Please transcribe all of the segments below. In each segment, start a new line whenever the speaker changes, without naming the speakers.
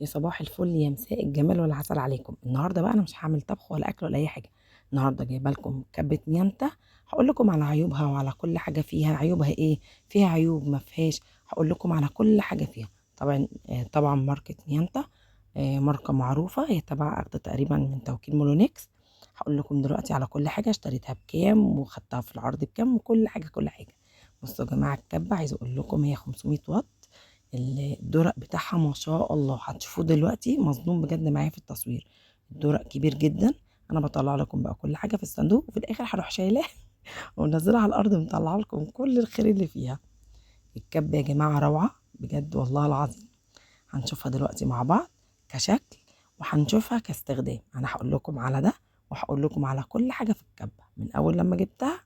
يا صباح الفل، يا مساء الجمال والعسل عليكم. النهارده بقى انا مش هعمل طبخ ولا اكل ولا اي حاجة. النهارده جايبه لكم كبه ميانتا، هقول لكم على عيوبها وعلى كل حاجة فيها. عيوبها ايه؟ فيها عيوب ما فيهاش، هقول لكم على كل حاجة فيها. طبعا طبعا ماركة ميانتا، ماركة معروفة، هي تبع اخده تقريبا من توكيل مولونكس. هقول لكم دلوقتي على كل حاجة، اشتريتها بكام وخدتها في العرض بكام وكل حاجة كل حاجة. بصوا يا جماعة، الكبه عايزه اقول لكم هي 500 واط. الدرق بتاعها ما شاء الله، هتشوفوه دلوقتي، مظلوم بجد معايا في التصوير. الدرق كبير جدا. انا بطلع لكم بقى كل حاجة في الصندوق، وفي الاخر هروح شايلاه ومنزلها على الارض ومطلعه لكم كل الخير اللي فيها. الكبه يا جماعة روعه بجد والله العظيم. هنشوفها دلوقتي مع بعض كشكل، وهنشوفها كاستخدام. انا هقول لكم على ده وهقول لكم على كل حاجة في الكبه من اول لما جبتها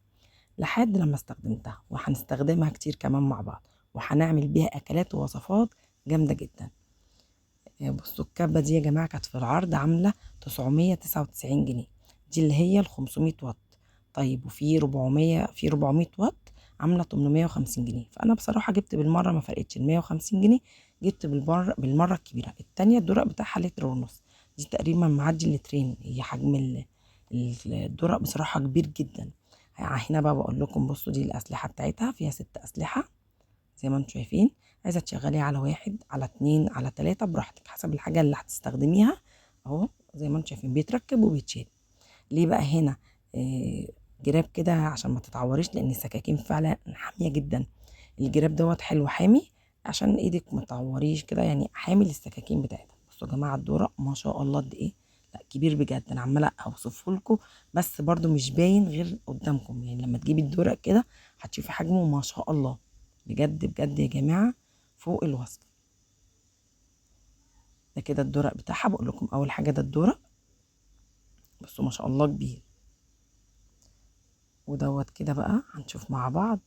لحد لما استخدمتها، وهنستخدمها كتير كمان مع بعض، وهنعمل بيها اكلات ووصفات جامدة جدا. بصوا الكبه دي يا جماعة كانت في العرض عامله 999 جنيه، دي اللي هي ال 500 واط. طيب وفي 400، في 400 واط عامله 850 جنيه. فانا بصراحة جبت بالمرة، ما فرقتش ال 150 جنيه، جبت بالمرة الكبيرة. التانية الدرق بتاعها لتر ونص، دي تقريبا معدي اللترين. هي حجم الدرق بصراحة كبير جدا. هنا بقى بقول لكم بصوا دي الاسلحة بتاعتها، فيها 6 اسلحة زي ما انتم شايفين. عايزه تشغليها على 1 على 2 على 3 براحتك حسب الحاجة اللي هتستخدميها. اهو زي ما انتم شايفين بيتركب وبيتشال. ليه بقى هنا جراب كده عشان ما تتعوريش، لان السكاكين فعلا حامية جدا. الجراب دوت حلو حامي عشان ايدك ما تعوريش كده، يعني حامي للسكاكين بتاعتها. بصوا يا جماعة الدورق ما شاء الله قد ايه، لا كبير بجد. انا عماله اوصفه لكم بس برده مش باين غير قدامكم، يعني لما تجيبي الدورق كده هتشوفي حجمه ما شاء الله بجد بجد يا جماعة فوق الوصف. ده كده الدورق بتاعها. بقول لكم اول حاجة ده الدورق، بصوا ما شاء الله كبير. ودوت كده بقى هنشوف مع بعض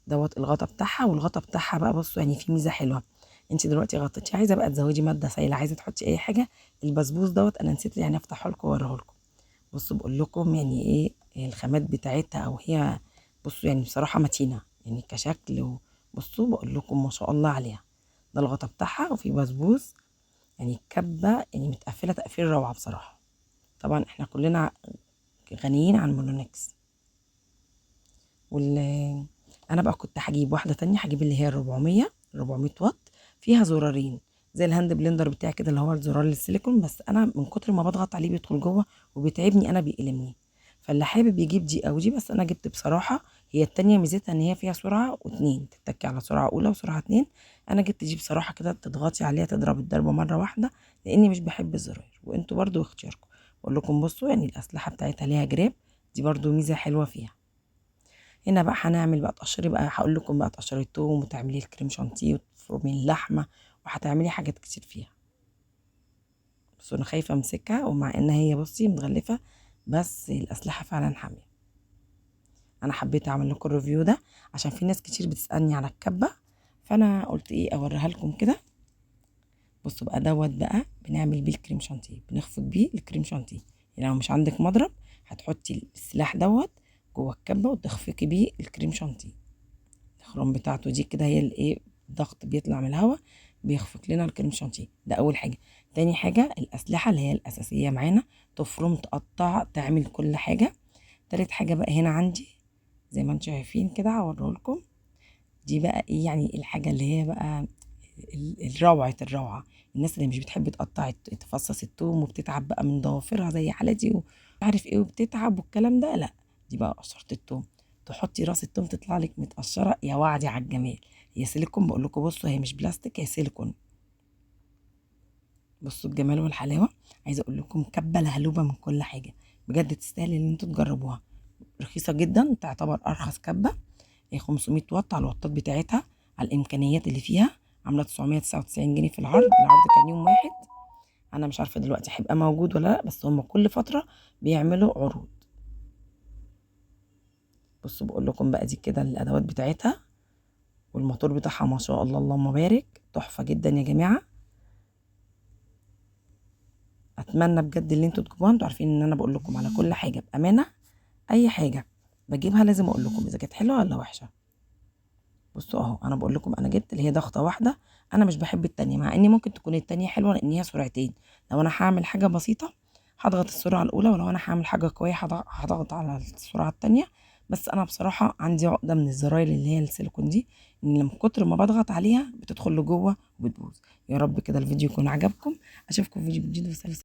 دوت الغطا بتاعها. والغطا بتاعها بقى بصوا يعني في ميزة حلوة، انت دلوقتي غطيتي، عايزه بقى تزودي مادة سايله، عايزه تحطي اي حاجة. البسبوس دوت انا نسيت يعني افتحه لكم واوريه لكم. بصوا بقول لكم يعني ايه الخامات بتاعتها، او هي بصوا يعني بصراحة متينة يعني كشكل. بصوا بقول لكم ما شاء الله عليها. ده الغطا بتاعها وفي بسبوس، يعني الكبه يعني متقفله تقفيل روعه بصراحة. طبعا احنا كلنا غنيين عن مولونكس. انا بقى كنت هجيب واحدة تانية، هجيب اللي هي 400 واط، فيها زرارين زي ال hand blender بتاعي كده اللي هو الزرار السيليكون، بس انا من كتر ما بضغط عليه بيدخل جوه وبيتعبني، انا بيألمني. فاللي حابب يجيب دي او دي، بس انا جبت بصراحة هي التانية ميزتها ان هي فيها سرعة واتنين، تتكي على سرعة اولى وسرعة 2. انا جبت دي بصراحة كده تضغطي عليها تضرب الضربة مرة واحدة، لاني مش بحب الزراير، وانتوا برضو اختياركم. بقول لكم بصوا يعني الاسلحة بتاعتها ليها جراب، دي برضو ميزة حلوة فيها. هنا بقى هنعمل بقى تقشري بقى، هقول لكم بقى تقشري التوم وتعملي الكريم شانتيه وتفرمي اللحمة، وهتعملي حاجات كتير فيها. بس انا خايفة امسكها، ومع ان هي بصي متغلفه، بس الاسلحة فعلا حامية. انا حبيت اعمل لكم ال review ده عشان في ناس كتير بتسالني على الكبه، فانا قلت ايه اوريها لكم كده. بصوا بقى دوت بقى بنعمل بيه الكريم شانتيه، بنخفق بيه الكريم شانتيه. يعني لو مش عندك مضرب هتحطي السلاح دوت جوه الكبه وتخفقي بيه الكريم شانتيه. الخرام بتاعته دي كده هي الايه، الضغط بيطلع من الهواء بيخفق لنا الكريم شانتيه. ده اول حاجة. تاني حاجة الاسلحة اللي هي الاساسية معانا، تفرم تقطع تعمل كل حاجة. تالت حاجة بقى هنا عندي زي ما انتم شايفين كده هوريهولكم، دي بقى ايه يعني الحاجة اللي هي بقى الروعة الروعة. الناس اللي مش بتحب تقطع تفصص التوم وبتتعب بقى من ضوافرها زي حالتي وعارف ايه وبتتعب والكلام ده، لا دي بقى قشرة التوم، تحطي راس التوم تطلع لك متقشره، يا وعدي على الجمال. هي سيليكون، بقول لكم بصوا هي مش بلاستيك، هي سيليكون. بصوا الجمال والحلاوه. عايزه اقول لكم كبه لهلوبه من كل حاجة بجد، تستاهل ان انتوا تجربوها. رخيصة جدا، تعتبر ارخص كبه، هي 500 واط على الوطات بتاعتها، على الامكانيات اللي فيها، عامله 999 جنيه في العرض. العرض كان يوم واحد، انا مش عارفه دلوقتي هيبقى موجود ولا لا، بس هم كل فترة بيعملوا عروض. بصوا بقول لكم بقى دي كده الادوات بتاعتها، والموتور بتاعها ما شاء الله اللهم بارك، تحفة جدا يا جماعة. اتمنى بجد اللي انتوا تجيبوها. انتوا عارفين ان انا بقول لكم على كل حاجة بامانه، اي حاجة بجيبها لازم اقول لكم اذا كانت حلوة ولا وحشة. بصوا اهو انا بقول لكم انا جبت اللي هي ضغطه واحدة، انا مش بحب التانية، مع ان ممكن تكون التانية حلوة لان هي سرعتين. لو انا هعمل حاجة بسيطة هضغط السرعة الاولى، ولو انا هعمل حاجة قوية هضغط على السرعة التانية. بس انا بصراحة عندي عقده من الزراير اللي هي السيليكون دي، ان لما كتر ما بضغط عليها بتدخل لجوه وبتبوظ. يا رب كده الفيديو يكون عجبكم، اشوفكم في فيديو جديد، وسلام.